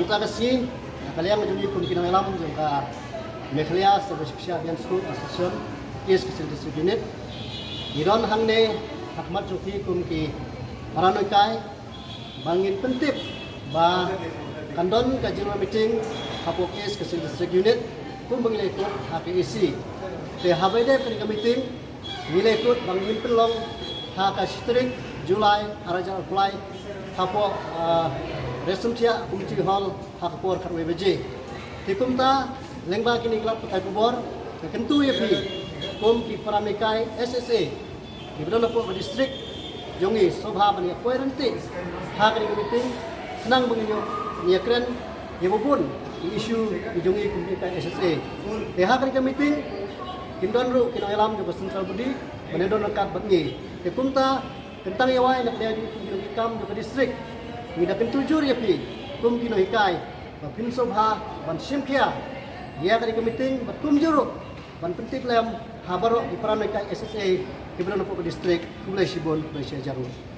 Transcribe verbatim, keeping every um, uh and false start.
Ka sngi, na ka liang jong ngi kum ki nongïalam jong ka Meghalaya Sarva Shiksha Abhiyan School Association East Khasi Hills District Unit, ngi don hangne ha khmat jong phi kum ki para nonghikai ba ngin pyntip ba kan don ka general meeting hapoh East Khasi Hills District Unit kum ba ngi la kut ha ka E C. Te haba ïadei bad kane ka meeting, ngi la kut ba ngin pynlong ha ka shi tarik July arhajar arphew lai hapoh, ah, Resumthiah Community Hall ha ka por khatwei baje. Te kumta, lyngba kine ki lad pathai khubor, nga kyntu ïa phi kum ki para nonghikai S S A kiba don hapoh ka district jong ngi, sngewbha ban ïa poi ryntih ha kane ka meeting, khnang ba ngin ïoh, ngin ïakren ïa ba bun ki issue ki jong ngi kum ki nonghikai S S A. Te ha kane ka meeting kin don ruh ki nongïalam jong ka central body ban ïadon ryngkat bad ngi. Te kumta, kyntang ïa wai na ka liang jong ki kam jong ka district, ngi da kyntu jur ïa phi kum ki nonghikai ba phin sngewbha ban shim khia ïa kane ka meeting bad kumjuh ruh ban pyntip lem ha baroh ki para nonghikai S S A kiba don hapoh ka district. Khublei shibun, khublei shihajar nguh.